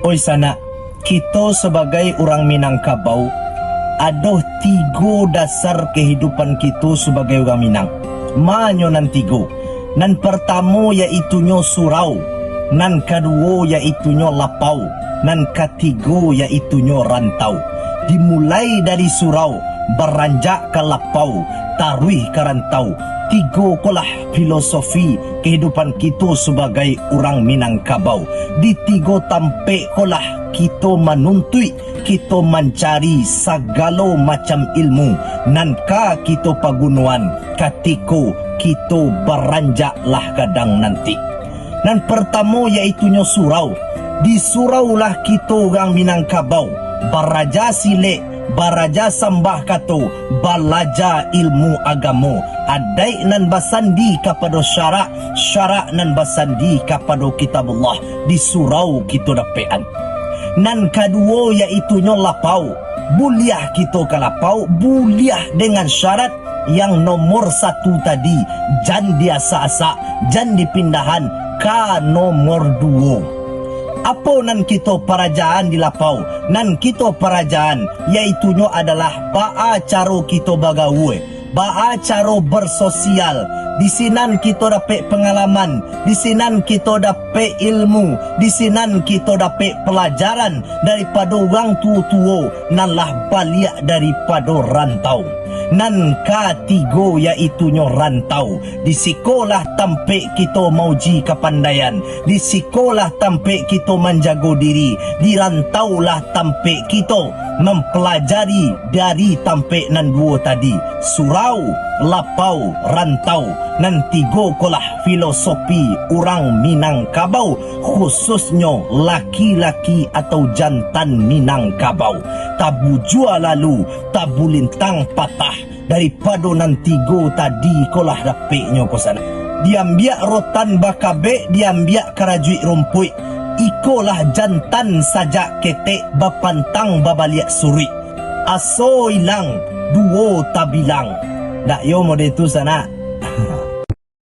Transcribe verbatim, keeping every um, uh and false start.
Oi sanak, kito sabagai urang Minangkabau, ado tigo dasar kahidupan kito sabagai urang Minang. Ma nyo nan tigo? Nan partamo yaitunyo surau, nan kaduo yaitunyo lapau, nan katigo yaitunyo rantau. Dimulai dari surau, baranjak ka lapau, taruih ka rantau. Tigo kolah filosofi kahidupan kito sabagai urang Minangkabau. Di tigo tampek kolah kito manuntuik, kito mancari sagalo macam ilmu nan ka kito pagunoan katiko kito baranjak lah gadang nanti. Nan partamo yaitunyo surau. Di surau lah kito urang Minangkabau baraja silek, baraja sambah kato, balaja ilmu agamo, adaik nan basandi kapado syarak, syarak nan basandi kapado Kitabullah, di surau kito dapekan. Nan kaduo yaitunyo lapau. Buliah kito ka lapau, buliah dengan syarat yang nomor satu tadi, jan diasak-asak, jan dipindahan ka nomor duo. Apo nan kito parajaan di lapau? Nan kito parajaan, yaitunyo adalah baa caro kito bagaul, baa caro bersosial. Di sinan kito dapek pangalaman, di sinan kito dapek ilmu, di sinan kito dapek pelajaran daripado urang tuo-tuo nan lah baliak daripado rantau. Nan katigo, yaitunyo rantau. Di sikolah tampek kito mauji kapandaian, di sikolah tampek kito manjago diri, di rantau lah tampek kito mampalajari dari tampek nan duo tadi, surau, lapau, rantau. Nan tigo kolah filosofi urang Minangkabau, khususnyo laki-laki atau jantan Minangkabau. Tabujua lalu, tabulintang patah. Daripado nan tigo tadi ko lah dapeknyo ko sanak. Diambiak rotan bakabek, diambiak karajuik rumpuik. Iko lah jantan sajak ketek bapantang babaliak suruik. Aso ilang, duo tabilang. Ndak yo mode tu sanak.